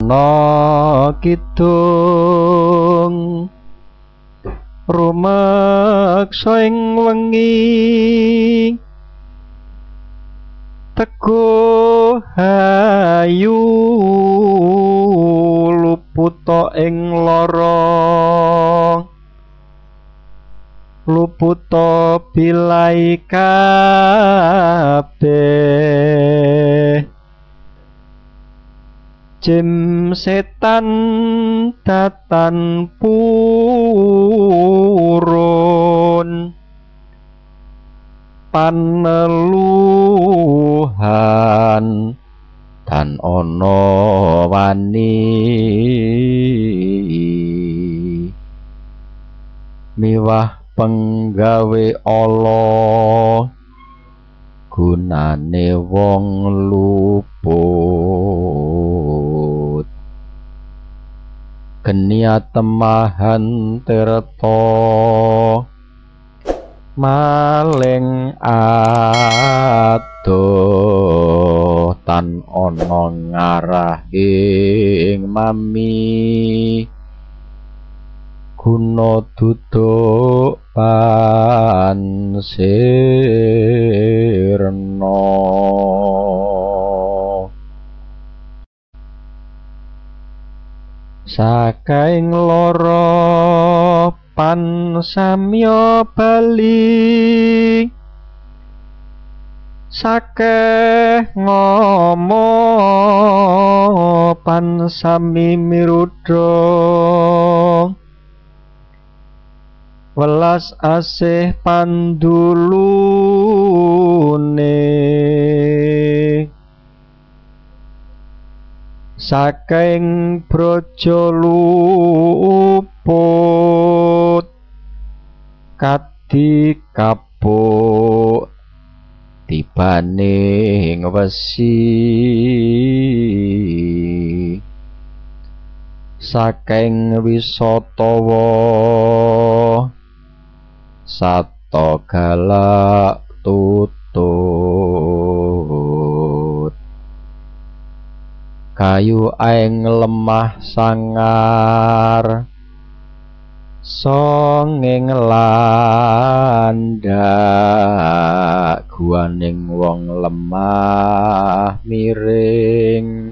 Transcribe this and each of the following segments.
ana kidung rumeksa ing wengi teguh hayu luputa ing lara luputa bilai kabeh jim setan datan purun paneluhan dan ana wani miwah penggawe Allah gunane wong luput genia temahan tirta maling adoh tan ana ngarahing mami guna duduk pan sirna. Sakaing lara pan samya bali sakeh ngomo pan sami mirudha welas asih pandulune saking braja luput kadi kapuk tibaning wesi saking wisatawa sato galak tutut kayu aeng lemah sangar songeng landak guaning wong lemah miring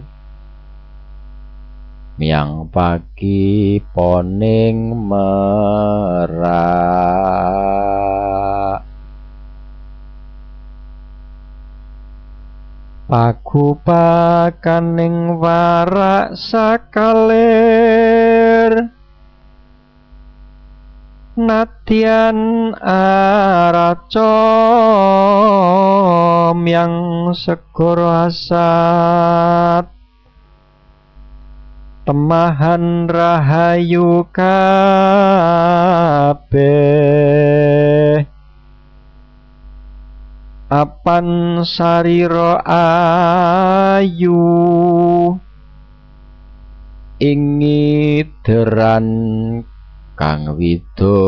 miang pagi poning merak pagupakaning warak sakalir nadyan araca miang segara asat temahan rahayu kabeh apan sarira ayu ing ngideran kang widodari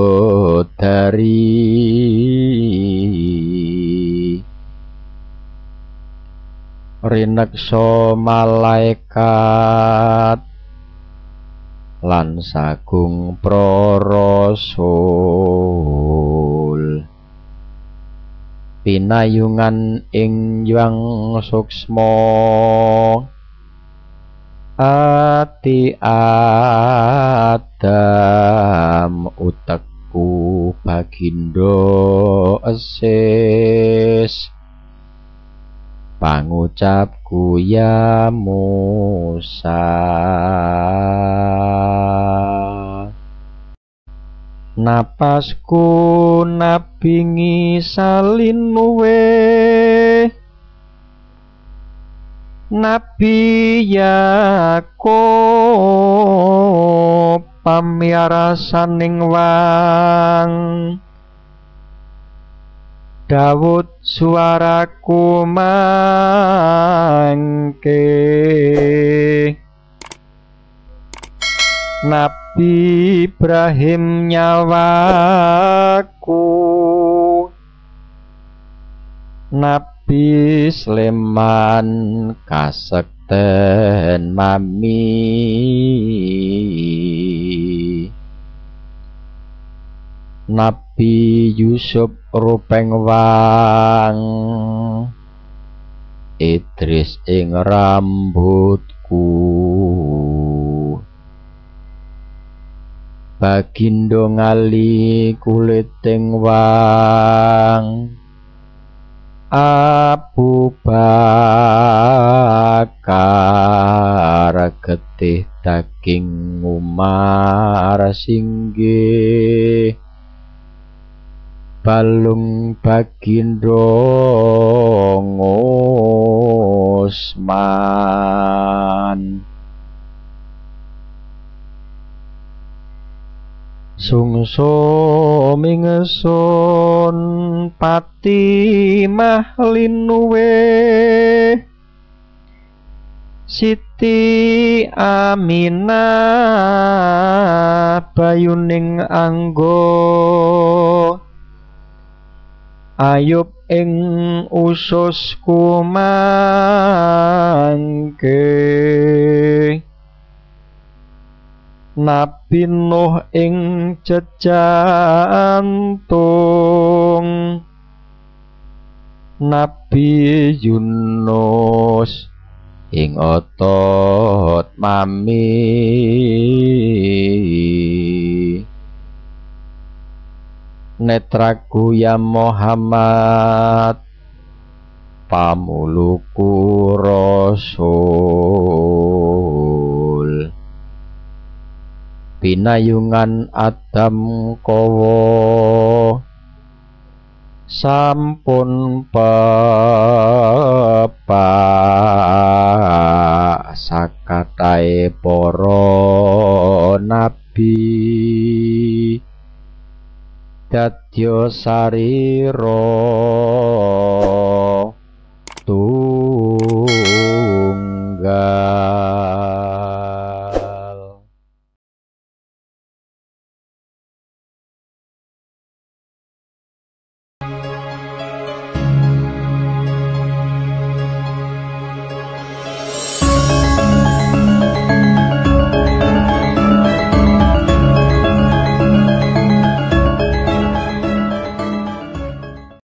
rineksa malaikat lan sagung pra rasul pinayungan ing yang suksma ati Adam utekku bagindo esis pangucapku ya Musa napasku nabi ngisalin luwe Nabi Yakub pamiyarasaning wang Dawud suaraku mangke Nabi Ibrahim nyawaku Nabi Sleman kasektenku. wonten mami. Nabi Yusuf rupeng wang Idris ing rambutku. Bagindo ngali kuliting wang Abu Bakar getih daging Umar singgih balung bagindo Usman. Sungsum ingsun Patimah linuwe Siti Aminah bayuning anggo Ayub ing ususku mangke. Nabi Nuh ing jejantung Nabi Yunus ing otot mami. Netraku ya Muhammad pamuluku Rasul. Pinayungan Adam kowo sampun pepak sakatae para nabi. Dadya sari